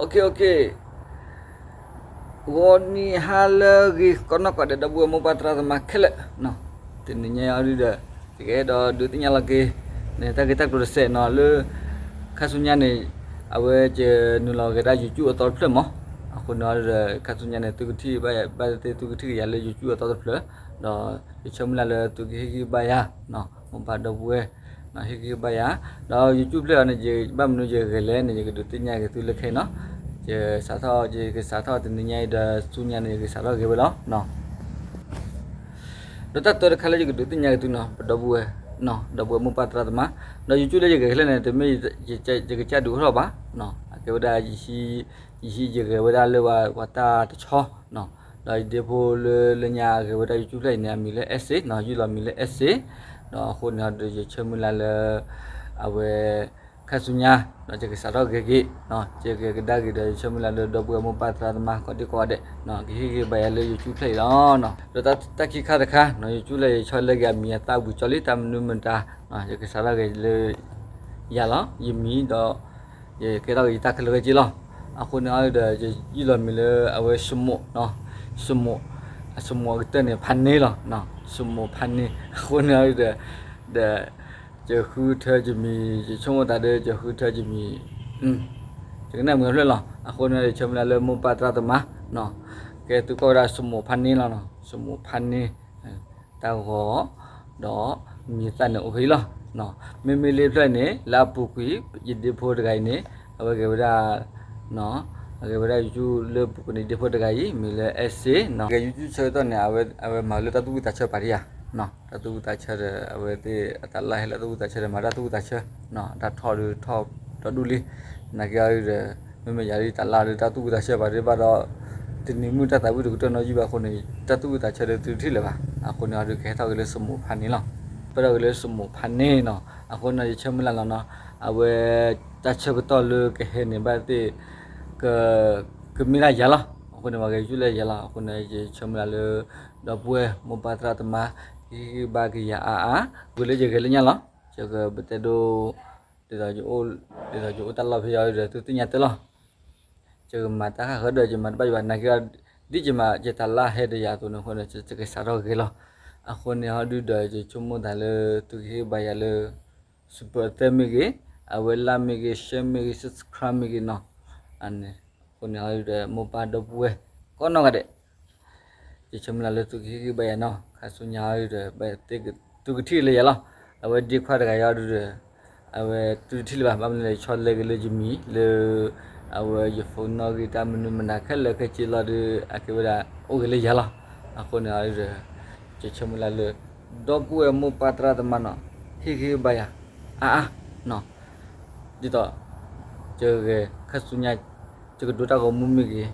OK OK, ဂီၤနံၤဟါလၢအဂ့ၤ ကိးနီၢ်ကိးဒဲး ဒီပုၢ်ဝဲၢ်မိၢ်ပၢ်သရၣ်သမါခဲလၢာ်, တနံၤညါအံၤဒုဒီး ယကအဲၣ်ဒိးဒုးသ့ၣ်ညါလီၤက့ၤ န့ၣ် တၢ်ဂ့ၢ်တၢ်ကျိၤတစဲးနီၤ လၢ ခါဆူညါန့ၣ် အဝဲယနုာ်လီၤဂဲၤတၢ် YouTube အသီတဖျၢၣ်မး, အဃိန့ၣ်ဒီး ခါဆူညါန့ၣ် သုကထံၣ်ဘၣ်ယၤ ဘၣ်သ့ၣ်သ့ၣ်သုကထံၣ်ကယၤလၢ YouTube အသီတဖျၢၣ်, ဒီးယဆၢမုၢ်လၢ်လၢသုကဟ့ၣ်ဂံၢ်ဘါယၤ မိၢ်ပၢ်ဒီပုၢ်ဝဲၢ် ဟ့ၣ်ဂံၢ်ဘါယၤ, ဒီး YouTube ဖျၢၣ်အံၤန့ၣ် ဘၣ်မနုၤယဂဲၤလဲၣ်န့ၣ် ယကဒုးသ့ၣ်ညါက့ၤသုလၢခဲအံၤနီၤ, ယစးထီၣ် ယကစးထီၣ်တနံၤညါအံၤဒီး ဆူညါန့ၣ် ယကစးထီၣ်ဂဲၤဝဲလီၤ. ဒီးတၢ်တၢတခါလၢယကဒုးသ့ၣ်ညါက့ၤသုနီၤ ပဒီပုၢ်ဝဲၢ်, ဒီပုၢ်ဝဲၢ်မိၢ်ပၢ်သရၣ်သမါ, ဒီး YouTube လၢယဂဲၤခဲလၢာ်န့ၣ် တမ့ၢ်ယကစၢ်ဒုးအိၣ်ထီၣ်ဘၣ်, အကဲဝဲဒၣ် ယဟံးယဂဲၤဝဲဒၣ်လၢပှၤတၢ်တဆီ, ဒီးယဒ့ဖိလၢလၢညါအဂဲၤဝဲဒၣ် YouTube ဖျၢၣ်အံၤန့ၣ် အမံၤလၢ Essay နီၤ, ယုၢ်လီၤမံၤလၢ Essay, ဒီးအဃိန့ၣ်ဒီး ယဆၢမုၢ်လၢ်လၢ အဝဲ ခါဆူညါ ဒီးယကစးထီၣ်ဂဲၤက့ၤ, ယဂဲၤကဒါက့ၤဒီး ယဆၢမုၢ်လၢ်လၢဒီပုၢ်ဝဲၢ်မိၢ်ပၢ်သရၣ်သမါ ကိးဒံကိးဂၤဒဲး ကဟ့ၣ်ဂံၢ်ဘါယၤလၢ YouTube ဖျၢၣ်အံၤလီၤ. ဒီးတၢ်ခံခါတခါ YouTube လၢယဆီၣ်လၢက့ၤအမံၤအသၣ်ဝံၤကၠီလံ တၢ်မနုၤမတၤ ယကစးထီၣ်ဂဲၤလၢ ယၤလီၤ ယမံၤဒီး ယကဲထီၣ်က့ၤယတၢ်ခဲလၢာ်ခဲဆ့လီၤ. အဃိန့ၣ်ဒီး ယယုၢ်လီၤမံၤလၢအဝဲ စမိး, စမိး, စမိးအကတၢၢ်န့ၣ် ဖးန့ၢ်လီၤ, စမိးဖးန့ၢ်, အဃိန့ၣ်ဒီး ဒီး ယဃုထၢယမံၤ ယဆိကမိၣ်သးဒီး ယဃုထၢယမံၤ ယကနၣ်မုာ်အဖျၢၣ်လီၤ. အဃိန့ၣ်ဒီး ယဆၢမုၢ်လၢ်လၢမိၢ်ပၢ်သရၣ်သမါ ကဲသုကိးဝဲဒၣ် စမိးဖးန့ၢ်လီၤ, စမိးဖးန့ၢ် တၢ်ဂီၤ ဒီးမံၤသၣ်န့ၣ်အိၣ်ဖဲအံၤလီၤ. မ့မ့ၢ်လၢဖျၢၣ်န့ၣ် လၢအပူၤကွံာ် ယဒ့ဖိတဂၤအံၤန့ၣ် အဝဲဂဲၤဝဲဒၣ် အဂဲၤဝဲဒၣ် YouTube လၢပူၤကွံာ်န့ၣ် ဒ့ဖိတဂၤအံၤ မံၤလၢ Essay နီၤ, ဂဲၤ YouTube ဆၢကတီၢ်န့ၣ် အဝဲမၤလၢတၢ်သူၣ်ဝံၣ်သးဆၢပာ်တ့ၢ်ယၤ, တၢ်သူၣ်ဝံၣ်သးဆၢဒီး အဝဲသ့ၣ်အတၢ်လၢဟဲလၢတၢ်သူၣ်ဝံၣ်သးဆၢဒီး မၤတၢ်သူၣ်ဝံၣ်သးဆၢ, တၢ်ထီၣ်ဒုးထီၣ်ဒီဒူၣ်လံ, နာ်က့အီၤဒီး မ့မ့ၢ်ယၤဒ်တၢ်လၢဒီးတၢ်သူၣ်ဝံၣ်သးဆၢပာ်တ့ၢ်ဘၣ်ဒီး တနံၤမုၢ်တၢ်သးဝံၣ်တကတၢၢ်နီၤယုၢ်ဘၣ်အဃိန့ၣ် တၢ်သူၣ်ဝံၣ်သးဆၢဒီးသုတထံၣ်လၢၤဘၣ်. အဃိန့ၣ်အီၤဒုးကဟဲထီၣ်က့ၤလၢစမိးဖးန့ၢ်လီၤ. ပၢၢ်ထီၣ်က့ၤလၢစမိးဖးန့ၢ်နီၤ, အဃိန့ၣ် ယဆၢမုၢ်လၢ်လီၤနီၤ, အဝဲ တၢ်ဆၢကတီၢ်လၢကဟဲန့ၣ်ဘၣ်သ့ၣ် က ကမ့ၢ်ဒၣ်ယၤလီၤ. အဃိန့ၣ် ပှၤဂဲၤ YouTube လၢယၤလီၤ. အဃိန့ၣ် ယဆၢမုၢ်လၢ်လၢ ဒီပုၢ်ဝဲၢ်မိၢ်ပၢ်သရၣ်သမါ ဟ့ၣ်ဂံၢ်ဘါက့ၤယၤအါအါ, ဂ့ၤလၢယဂဲၤလၢညါလီၤ. ယကပတဲဒိ ဒ်သိးယအိၣ်တၢ်လီၢ်ဖဲအံၤဒီး သုသ့ၣ်ညါတၢ်လီၤ. ယကမၤတၢ်ဃၣ်ဃၢၤဒီး ယမၤတဘၣ်ယဘၣ် နာ်က့ ဒ်ယမၤယတၢ်လၢဟဲဒီးယၤအသိးန့ၣ်အဃိန့ၣ် ယကစးထီၣ်ဂဲၤလီၤ. အဃိန့ၣ်ဟီဒုဒီး ယဆိကမိၣ်သးလၢ သုကဟ့ၣ်ဘါယၤလၢ super thanks မ့ၢ်ဂ့ၤ, အဝဲ like မ့ၢ်ဂ့ၤ, share မ့ၢ်ဂ့ၤ, subscribe မ့ၢ်ဂ့ၤနီၤ. အဃိန့ၣ်ဟီဒုဒီး မိၢ်ပၢ်ဒီပုၢ်ဝဲၢ် ကိးနီၢ်ဂၤဒဲး ယဆၢမုၢ်လၢ်လၢသုကဟ့ၣ်ဂံၢ်ဘါယၤနီၤ, ခါဆူညါဒီး သုကထံၣ်လၢယၤလီၤ. အဝဲဒ့ခွါတဂၤအံၤဒီး အဝဲသုတထံၣ်လၢၤဘၣ်, ဘၣ်မနုၤလဲၣ် ယဆီၣ်လဲက့ၤလၢယမံၤလၢ အဝဲယ phone နီၣ်ဂံၢ်တၢ်မနုၤမတၤခဲလၢာ်ခဲဆ့လီၤဒီး အကဲဝဲဒၣ်အိၣ်ဂ့ၤလၢယၤလီၤ. အဃိန့ၣ်ဒီး ယဆၢမုၢ်လၢ်လၢ ဒီပုၢ်ဝဲၢ်မိၢ်ပၢ်သရၣ်သမါနီၤ ဟ့ၣ်ဂံၢ်ဘါယၤ အါအါ ဒ်သိး ယဂဲၤခါဆူညါ ယကဒိတၢ်ဂီၤမူမ့ၢ်ဂ့ၤ,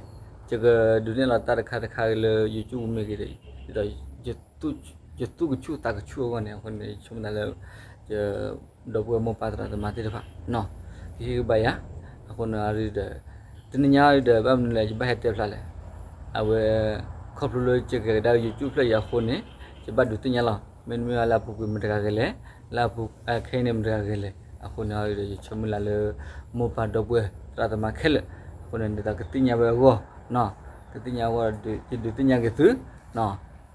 ယကဒုးနဲၣ်လီၤတၢ်တခါတခါလၢ YouTube မ့ၢ်ဂ့ၤ, ဒ်သိး ယသူၣ်ကဆူၣ်သးကဆူၣ်အဂီၢ်န့ၣ် အဃိန့ၣ် ယဆိကမိၣ်သးလၢ ယဒီပုၢ်ဝဲၢ်မိၢ်ပၢ်သရၣ်သမါသ့ၣ်တဖၣ် ကဟ့ၣ်ဂံၢ်ဘါယၤ. အဃိန့ၣ်ဒီး တနံၤညါဒီး ဘၣ်မနုၤလဲၣ် ယဘၣ်ဟဲတဲဖျါလဲၣ်, အဝဲ ခီဖျိလၢယဂဲၤကဒါ YouTube ဖျၢၣ်အံၤအဃိန့ၣ် ယဘၣ်ဒုးသ့ၣ်ညါလီၤ. မ့တမ့ၢ်လၢအပူၤကွံာ်မတဂၤဂဲၤလဲၣ်, လၢအခဲအံၤန့ၣ်မတဂၤဂဲၤလဲၣ်. အဃိန့ၣ်ဒီး ယဆၢမုၢ်လၢ်လၢ မိၢ်ပၢ်ဒီပုၢ်ဝဲၢ်သရၣ်သမါခဲလၢာ် အဃိန့ၣ် ဒ်သိးကသ့ၣ်ညါဝဲအဂီၢ်, ကသ့ၣ်ညါအဂီၢ် ယဒုးသ့ၣ်ညါက့ၤသု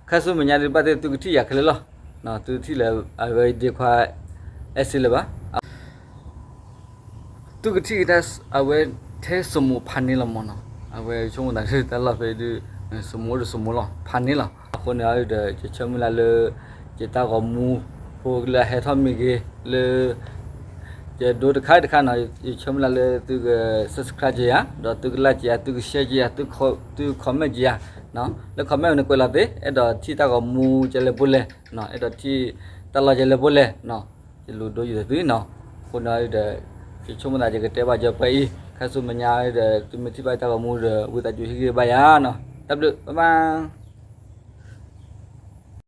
ခါဆူမဲာ်ညါဒုး ဘၣ်သ့ၣ်သုကထံၣ်ယၤခဲလၢာ်လီၤ. သုတထံၣ်လၢအဝဲဒ့ခွါ Essay လၢၤဘၣ်. သုကထံၣ်က့ၤတၢ် အဝဲထဲစမိးဖးန့ၢ်လီၤမးနီၤ. အဝဲဆိကမိၣ်သးလၢတၢ်လီၢ်ဖဲဒုး စမိးဒီးစမိးလီၤ ဖးန့ၢ်လီၤ. အဃိန့ၣ်ဒီး ယဆၢမုၢ်လၢ်လၢ ယတၢ်ဂီၤမူဖိလၢအဟဲထီၣ်မ့ၢ်ဂ့ၤ လၢ ယဒိတခါတခါနီၤ ယဆၢမုၢ်လၢ်လၢသုက subscribe က့ၤယၤ ဒီးသုက like က့ၤယၤ သုက share က့ၤယၤ သု comment က့ၤယၤ လၢ comment န့ၣ်ကွဲးလီၤသ့ အဲၣ်ဒိးထံၣ်တၢ်ဂီၤမူကဲလဲၣ်ဘိလဲၣ်, အဲၣ်ဒိးထံၣ်တၢ်လီၢ်ကဲလဲၣ်ဘိလဲၣ်, ယလူၤဒိယုာ်သုနီၤ. အဃိန့ၣ်ဒီး ယဆိကမိၣ်သးယကတဲဘၣ်ယပှဲၤအံၤ ခါဆူမဲာ်ညါဒီး သုမ့ၢ်ထံၣ်ဘၣ်တၢ်ဂီၤမူဒီး ဝံသးစူၤဟ့ၣ်ဂံၢ်ဘါယၤနီၤ. တၢ်ဘျုး bye bye.